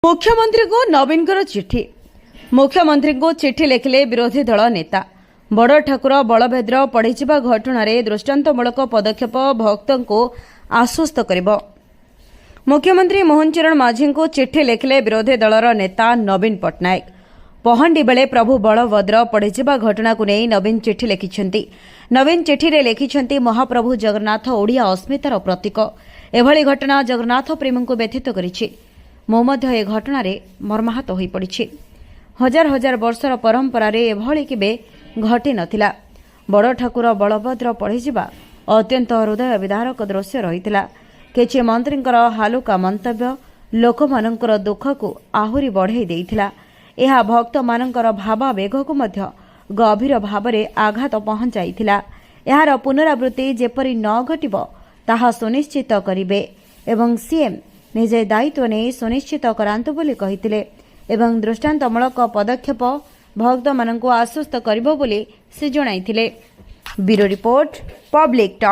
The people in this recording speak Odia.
ମୁଖ୍ୟମନ୍ତ୍ରୀଙ୍କୁ ନବୀନଙ୍କର ଚିଠି। ମୁଖ୍ୟମନ୍ତ୍ରୀଙ୍କୁ ଚିଠି ଲେଖିଲେ ବିରୋଧୀ ଦଳ ନେତା। ବଡ଼ ଠାକୁର ବଳଭଦ୍ର ପଡ଼ିଯିବା ଘଟଣାରେ ଦୃଷ୍ଟାନ୍ତମୂଳକ ପଦକ୍ଷେପ ଭକ୍ତଙ୍କୁ ଆଶ୍ୱସ୍ତ କରିବ। ମୁଖ୍ୟମନ୍ତ୍ରୀ ମୋହନ ଚରଣ ମାଝୀଙ୍କୁ ଚିଠି ଲେଖିଲେ ବିରୋଧୀ ଦଳର ନେତା ନବୀନ ପଟ୍ଟନାୟକ। ପହଣ୍ଡି ବେଳେ ପ୍ରଭୁ ବଳଭଦ୍ର ପଡ଼ିଯିବା ଘଟଣାକୁ ନେଇ ନବୀନ ଚିଠି ଲେଖିଛନ୍ତି। ନବୀନ ଚିଠିରେ ଲେଖିଛନ୍ତି, ମହାପ୍ରଭୁ ଜଗନ୍ନାଥ ଓଡ଼ିଆ ଅସ୍ମିତାର ପ୍ରତୀକ। ଏଭଳି ଘଟଣା ଜଗନ୍ନାଥ ପ୍ରେମୀଙ୍କୁ ବ୍ୟଥିତ କରିଛି। ମୁଁ ମଧ୍ୟ ଏ ଘଟଣାରେ ମର୍ମାହତ ହୋଇପଡ଼ିଛି। ହଜାର ହଜାର ବର୍ଷର ପରମ୍ପରାରେ ଏଭଳି କେବେ ଘଟି ନଥିଲା। ବଡ଼ ଠାକୁର ବଳଭଦ୍ର ପଡ଼ିଯିବା ଅତ୍ୟନ୍ତ ହୃଦୟ ବିଦାରକ ଦୃଶ୍ୟ ରହିଥିଲା। କିଛି ମନ୍ତ୍ରୀଙ୍କର ହାଲୁକା ମନ୍ତବ୍ୟ ଲୋକମାନଙ୍କର ଦୁଃଖକୁ ଆହୁରି ବଢ଼ାଇ ଦେଇଥିଲା। ଏହା ଭକ୍ତମାନଙ୍କର ଭାବାବେଗକୁ ମଧ୍ୟ ଗଭୀର ଭାବରେ ଆଘାତ ପହଞ୍ଚାଇଥିଲା। ଏହାର ପୁନରାବୃତ୍ତି ଯେପରି ନ ଘଟିବ, ତାହା ସୁନିଶ୍ଚିତ କରିବେ ଏବଂ ସିଏମ୍ ନିଜେ ଦାୟିତ୍ୱ ନେଇ ସୁନିଶ୍ଚିତ କରାନ୍ତୁ ବୋଲି କହିଥିଲେ ଏବଂ ଦୃଷ୍ଟାନ୍ତମୂଳକ ପଦକ୍ଷେପ ଭକ୍ତମାନଙ୍କୁ ଆଶ୍ୱସ୍ତ କରିବ ବୋଲି ସେ ଜଣାଇଥିଲେ। Bureau report, public talk.